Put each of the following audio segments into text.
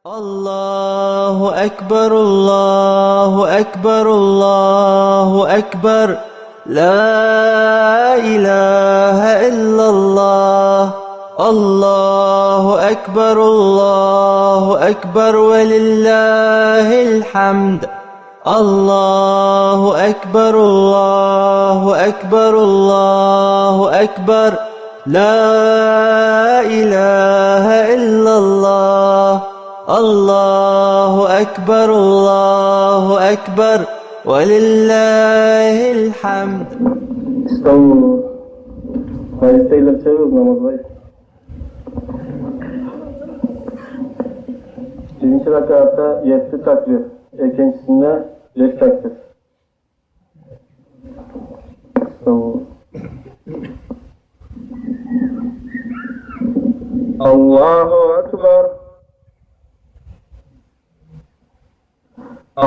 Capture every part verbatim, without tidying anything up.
الله أكبر، الله أكبر، الله أكبر. لا إله إلا الله. الله أكبر، الله أكبر، ولله الحمد. الله أكبر، الله أكبر، الله أكبر. لا إله إلا الله. الله أكبر، الله أكبر، ولله الحمد. Стол. Гьали сиз де чыгъыгъыз намазгъа. Биринчи ракаатда етти такбир, экинчисинде беш такбир. Стол. الله أكبر.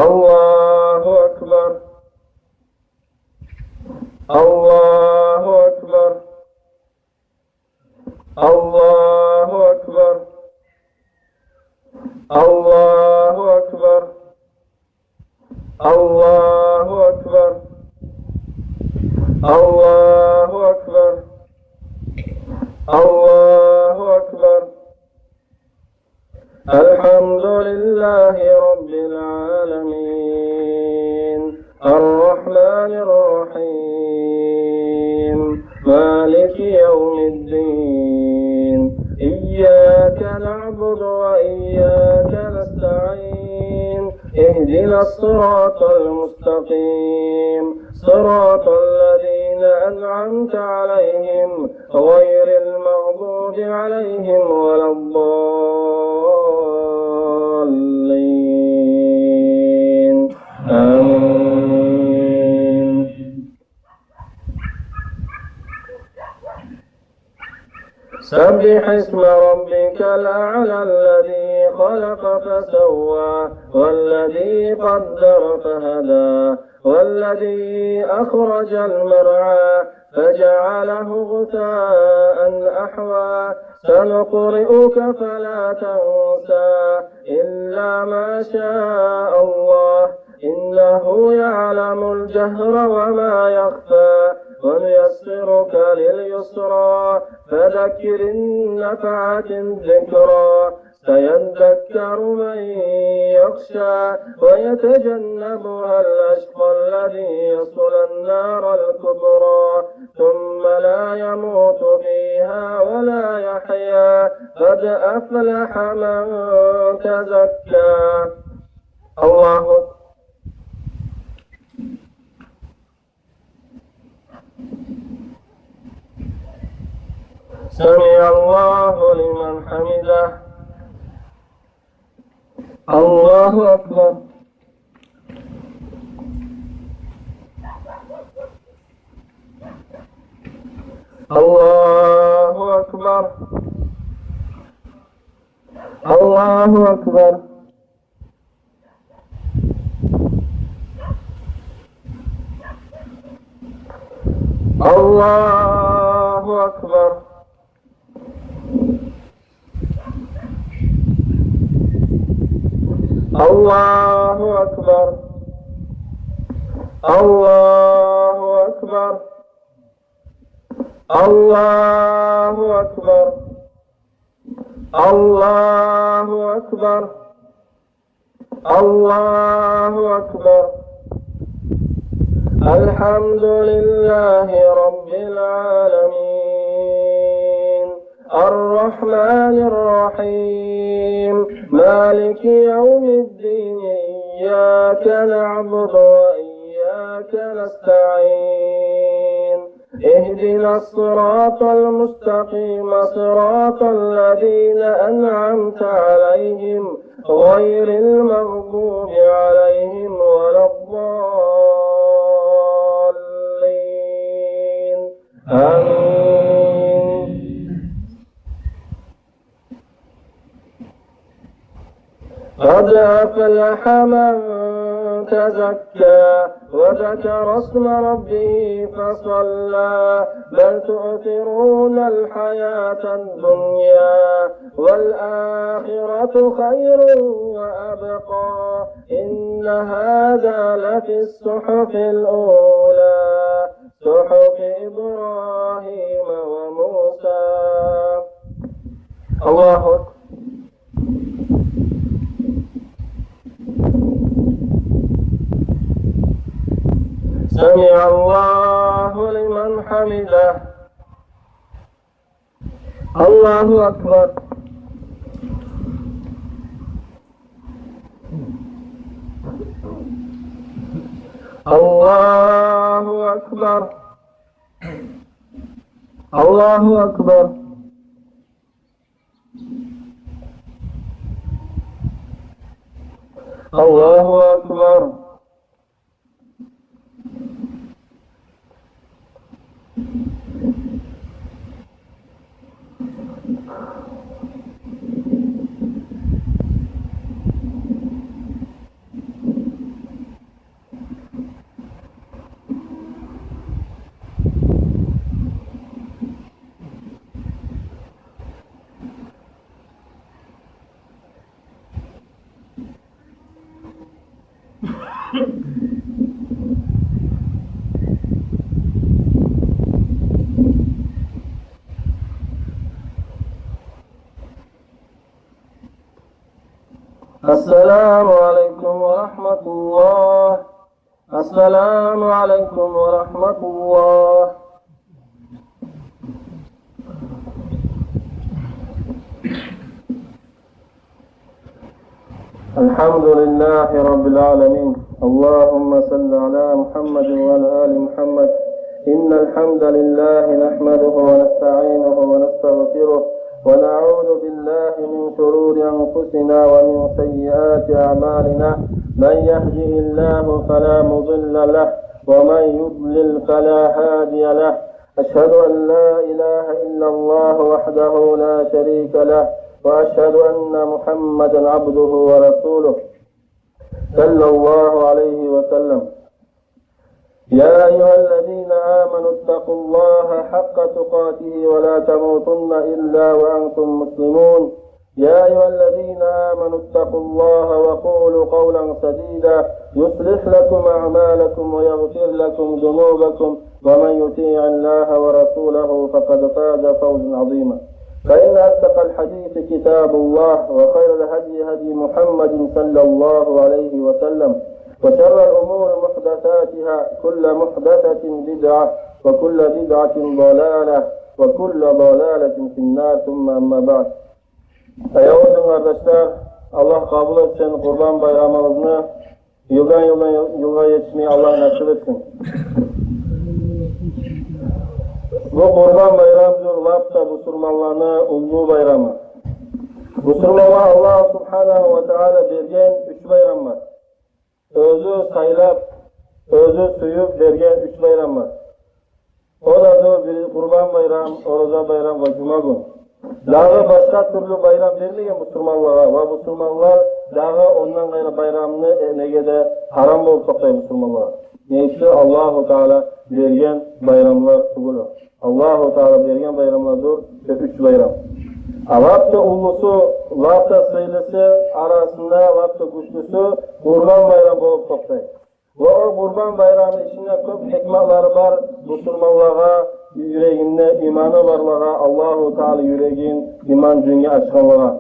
الله أكبر. الله أكبر. الله أكبر. الله أكبر. الله أكبر. الله أكبر. الله أكبر. الحمد لله رب العالمين. الرحمن الرحيم. مالك يوم الدين. إياك نعبد وإياك نستعين. اهدنا الصراط المستقيم. صراط الذين أنعمت عليهم غير المغضوب عليهم ولا الضالين. آمين. سبح اسم ربك الأعلى الذي خلق فسوى والذي قدر فهدى والذي أخرج المرعى فجعله غثاء أحوى. سنقرئك فلا تنسى إلا ما شاء الله إنه يعلم الجهر وما يخفى. ونيسرك لليسرى فذكر إن نفعت الذكرى سيذكر من يخشى ويتجنبها الأشقى الذي يصلى النار الكبرى ثم لا يموت فيها ولا يحيا قد أفلح من تزكى. الله أكبر. سمع الله لمن حمده. الله أكبر. الله أكبر. الله أكبر. الله أكبر. الله أكبر. الله أكبر. الله أكبر. الله أكبر. الله أكبر. الحمد لله رب العالمين. الرحمن الرحيم. مالك يوم الدين. إياك نعبد وإياك نستعين. اهدنا الصراط المستقيم، صراط الذين أنعمت عليهم، غير المغضوب عليهم ولا الضالين. آمين. قد أفلح من تزكى وذكر اسم ربه فصلى. بل تؤثرون الحياة الدنيا والآخرة خير وأبقى. إن هذا لفي الصحف الأولى، صحف إبراهيم وموسى. الله أكبر. سمع الله لمن حمده. الله أكبر. الله أكبر. الله أكبر. الله أكبر. السلام عليكم ورحمة الله. السلام عليكم ورحمة الله. الحمد لله رب العالمين. اللهم صل على محمد وعلى آل محمد. إن الحمد لله نحمده ونستعينه ونستغفره، ونعوذ بالله من شرور أنفسنا ومن سيئات أعمالنا. من يهده الله فلا مضل له، ومن يضلل فلا هادي له. أشهد أن لا إله إلا الله وحده لا شريك له، وأشهد أن محمدا عبده ورسوله، صلى الله عليه وسلم. يا أيها الذين آمنوا اتقوا الله حق تقاته ولا تموتن إلا وأنتم مسلمون. يا أيها الذين آمنوا اتقوا الله وقولوا قولا سديدا يصلح لكم أعمالكم ويغفر لكم ذنوبكم ومن يطع الله ورسوله فقد فاز فوزا عظيما. فإن أصدق الحديث كتاب الله، وخير الهدي هدي محمد صلى الله عليه وسلم، وشر الأمور محدثاتها، كل محدثة بدعة، وكل بدعة ضلالة، وكل ضلالة في النار. ثم أما بعد. Аявлу дин къардашлар, Аллагь къабул этсин Къурбан байрамыбызны, йылдан йылгъа етишмеге Аллагь насип этсин. Бу Къурбан байрамдыр лап да бусурманланы уллу байрамы. Бусурмангъа Аллагь субгьанагьу ва тагьала берген уьч байрам бар. Оьзю сайлап, оьзю сююп берген уьч байрам бар. О да дюр бир Къурбан байрам, Ораза байрам ва жума гюн. Дагъы башгъа тюрлю байрам бермеген бусурманлагъа, ва бусурманлар дагъы ондан къайры байрамны этмеге де гьарам болуп токътай бусурманлагъа. Неге? Аллагьу Таала берген байрамлар тюгюл. Аллагьу Таала берген байрамлардыр уьч байрам. А лап да уллусу, лап да сыйлысы, арасында лап да гючлюсю Къурбан байрам болуп токътай. Ва о Къурбан байрамны ичинде кёп гьикматлары бар, бусурманлагъа юрегинде иманы барлагъа, Аллагьу Таала юрегин иман динге ачгъанлагъа.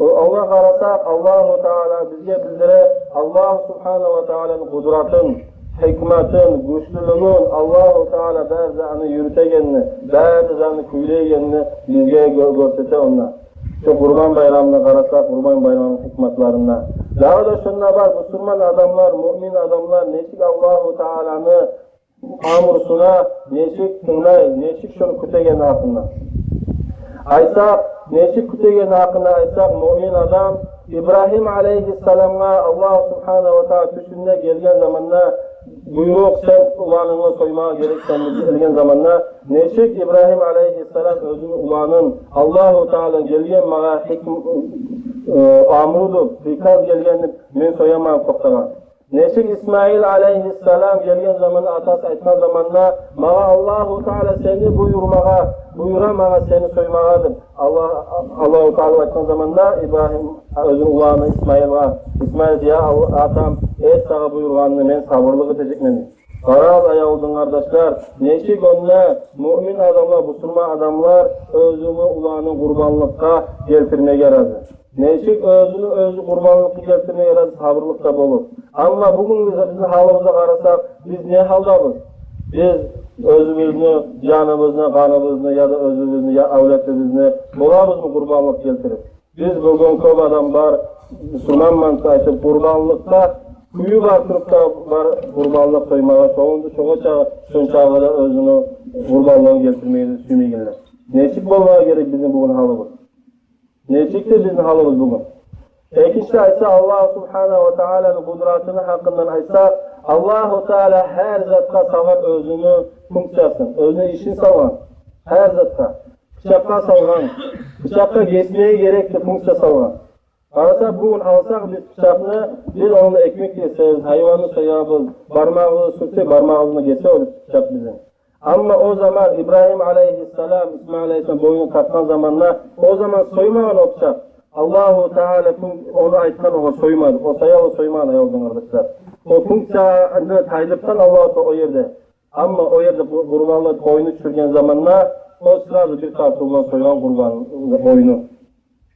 О, онга къарасакъ, Аллагьу Таала бизге билдире Аллагь субгьанагьу ва тааланы къудратын, гьикматын, гючлюлюгюн, Аллагьу Таала бары затны юрютегенни, бары затны кюйлейгенни бизге гё-, гёрсете онда. Шу Къурбан байрамына къарасакъ, Къурбан байрамны гьикматларына. Дагъы да шунда бар, бусурман адамлар, муъмин адамлар нечик Аллагьу Тааланы амрусуна нечик тынглай, нечик шону кютегени гьакъында айтсакъ, нечик кютегени гьакъында айтсакъ, муъмин адам Ибрагьим алейгьиссаламгъа Аллагь субгьанагьу ва таала тюшюнде гелген заманда, буйрукъ, сен уланынгны соймагъа герексен деген заманда, нечик Ибрагьим алейгьиссалам оьзюню уланын, Аллагьу Таала гелген магъа гьикм-, э, амру деп, приказ гелген деп, мен сояман токътагъан. Нечик Исмаил алейгьиссалам гелген заманда, атасы айтгъан заманда: «Магъа Аллагьу Таала сени буюрмагъа, буюра магъа сени соймагъа», — деп. Аллагь, Аллагьу Таала айтгъан заманда Ибрагьим оьзюню уланы Исмаилгъа: «Исмаил, я Алла, атам, эт сагъа буюргъанны, мен сабурлукъ этежекмен», — деп. Къарагъыз, аявлу дин къардашлар, нечик онда муъмин адамлар, бусурман адамлар оьзюню уланын къурбанлыкъгъа гелтирмеге рази. Нечик оьзюню оьзю къурбанлыкъгъа гелтирмеге рази, сабурлукъда болуп. Амма бугюн биз, бизин гьалыбызгъа къарасакъ, биз не гьалдабыз? Биз оьзюбюзню жаныбызны, къаныбызны яда оьзюбюзню, я авлетибизни болабызмы къурбанлыкъ гелтирип? Биз бугюн кёп адам бар, бусурманман деп айтып, къурбанлыкъда кюю бар туруп да бар къурбанлыкъ соймагъа, шонда шогъа чакъы, шончакъы да оьзюню къурбанлыгъын гелтирмеге сюймейгенлер. Нечик болмагъа герек бизин бугюн гьалыбыз? Нечикдир бизин гьалыбыз бугюн? Экинчи айтса, Аллагь субгьанагьу ва тааланы къудратыны гьакъындан айтса, Аллагьу Таала гьар затгъа салгъан оьзюню функциясын, оьзюню ишин салгъан. Гьар затгъа. Бычакъгъа салгъан. Бычакъгъа гесмеге герекли функция салгъан. Къарасакъ, бугюн алсакъ биз бычакъны, биз онда экмек гесебиз, гьайванны соябыз, бармагъыбызны сюртсек, бармагъыбызны гесе о бычакъ бизин. Амма о заман Ибрагьим алейгьиссалам, Исмаил алейгьиссалам бойнуна тартгъан заманда, о заман соймагъан о бычакъ. Аллагьу Таала ону айтгъан, огъар соймады. О саялы соймагъан, аявлу дин къардашлар. О функцияны тайдыртгъан Аллагьу Таала о ерде. Амма о ерде къу-, къурбанлыкъ къойну тюшюрген заманда, о сразу бир тартыв булан сойгъан къурбан къойну.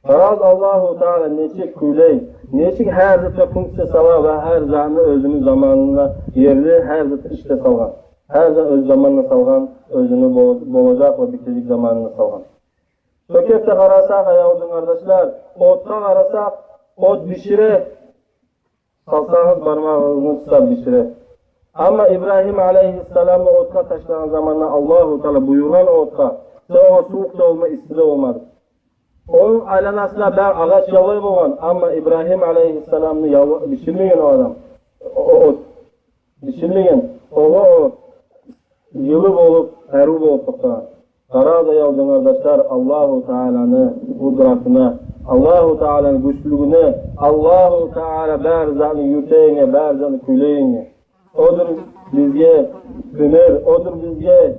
Къарагъыз, Аллагьу Таала нечик кюйлей, нечик гьар затгъа функция сала ва гьар затны оьзюню заманына ерли, гьар затны ишге салгъан. Гьар зат оьз заманына салгъан, оьзюню бол-, болажакъ ва битежек заманына салгъан. Шо кепде къарасакъ, аявлу дин къардашлар, отгъа къарасакъ, от бишире, салсагъыз бармагъыгъызны тутса бишире. Амма Ибрагьим алейгьиссаламны отгъа ташлагъан заманда Аллагьу Таала буюргъан отгъа, сен огъар сувукъ да болма, исси де болма деп. Ону айланасына бар агъач яллай болгъан, амма Ибрагьим алейгьиссаламны ял-, биширмеген о адам. О, о от биширмеген, огъар о йылы болуп, арив болуп токътагъан. Къарагъыз, аявлу дин къардашлар, Аллагьу Тааланы къудратына, Аллагьу Тааланы гючлюгюне, Аллагьу Таала бар затны юрютегенге, бар затны кюйлейгенге. Одур бизге пример, одур бизге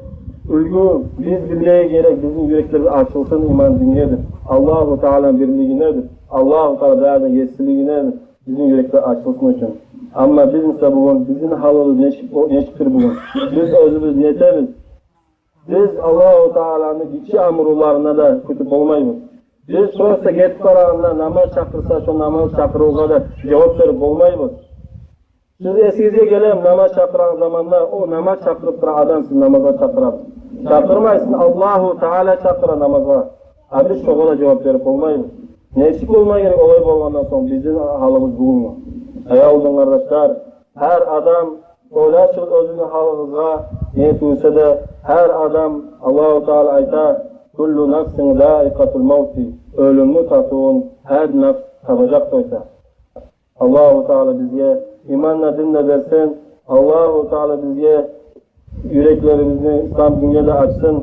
уьлгю, биз билмеге герек, бизин юреклерибиз ачылсын иман динге деп, Аллагьу Тааланы бирлигине деп, Аллагьу Таала бар затны есилигине деп, бизин юреклер ачылсын учун. Амма биз буса бугюн, бизин гьалыбыз нечик, о, нечикдир бугюн? Биз оьзюбюз не этебиз? Биз Аллагьу Тааланы гиччи амруларына да кютюп болмайбыз. Биз просто гетип барагъанда намаз чакъырса, шо намаз чакъырывгъа да жавап берип болмайбыз. Сиз эсигизге гелеми, намаз чакъырагъан заманда, о намаз чакъырып турагъан адам сизин намазгъа чакъыра? Чакъырмай, сизин Аллагьу Таала чакъыра намазгъа. А биз шогъар да жавап берип болмайбыз. Нечик болма герек олай болгъандан сонг бизин гьалыбыз бугюнгю? Аявлу дин къардашлар, гьар адам ойлашыгъыз оьзюню гьалыгъызгъа, не тюгюлсе де, гьар адам, Аллагьу Таала айта: «Куллу нафсин заикъатул мавти», оьлюмню татывун гьар нафс тадажакъ деп айта. Аллагьу Таала бизге иман да, дин де берсин. Аллагьу Таала бизге юреклерибизни ислам динге де ачсын.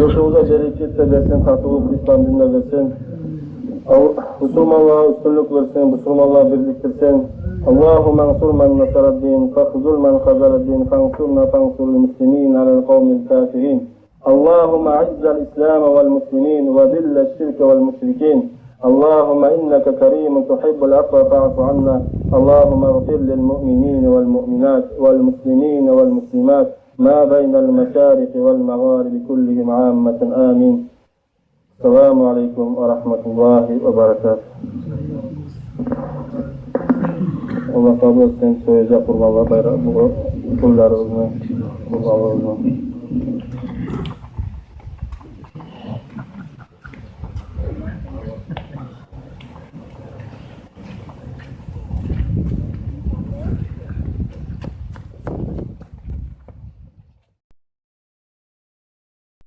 Юртубузгъа берекет де берсин, татывлукъ ислам дин де берсин. Ал-, бусурманлагъа уьстюнлюк берсин, бусурманлагъа бирлик берсин. اللهم انصر من نصر الدين، واخذل من خذل الدين، وانصرنا وانصر المسلمين على القوم الكافرين. اللهم أعز الإسلام والمسلمين وذل الشرك والمشركين. اللهم إنك كريم تحب العفو فاعف عنا. اللهم اغفر للمؤمنين والمؤمنات والمسلمين والمسلمات ما بين المشارق والمغارب كلهم عامة. آمين. السلام عليكم ورحمة الله وبركاته. Аллагь къабул этсин, союзда къурбанлар байра-, бу къулларыбызны, къурбанларыбызны.